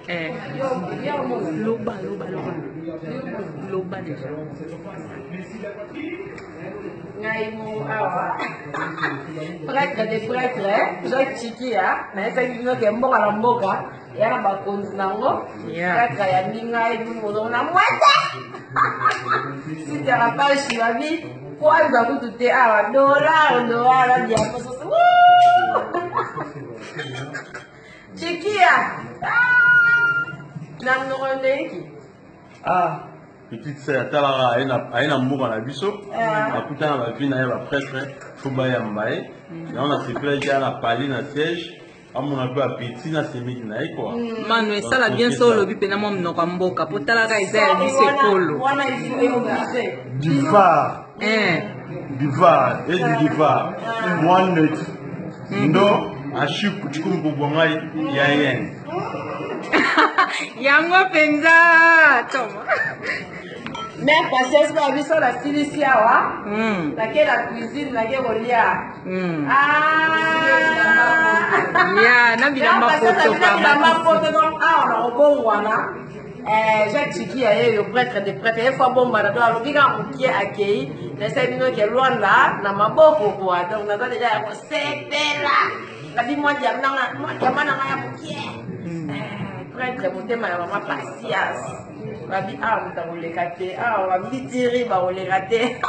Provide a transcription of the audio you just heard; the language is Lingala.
Eh. Loba, loba, loba. Loba déjà. Ngai mo awa prêtre de prêtre Jacques Chikia nayebisaki bino ke mboka na mboka ya na bakonzi nango. Prêtre ayambi ngai bimozongo na mwete sitera pashi babi kwanza kutu te awa dollar dollar na diamant soso Chikia na mnoko ndenge. Ah, petite sœur, atalaka aye na mboka na biso, akutana bavi na ye baprêtre, fo bayamba ye. Yango nasepelaki aya na pali na siège, amona mpe apeti na semeki na ye kua. Mano esala bien so olobi mpena mwa monoko ya mboka mpo talaka eza ya biso ekolo. Du phare du phare et du phare mwa ndo ashiku chikumbu ngai ya yen. Yango mpenza toma. Mère Patience mpe biso nasilisi awa, nake na cuisine, nake kolia. Ya na bilamba poto, poto. Donc awa na kobongwana, Jacques Chiki aye yo prêtre de prêtre ye fo abombana. Donc alobi kaka mokie akei, nasali bino ke Lwanda na maboko kua. Donc naza deja ya kosepela, nabi mwa diama na ngai ya mokie. Prêtre motema ya mama Patience, babi awa moto akoleka te awa, bambitiri bakoleka te.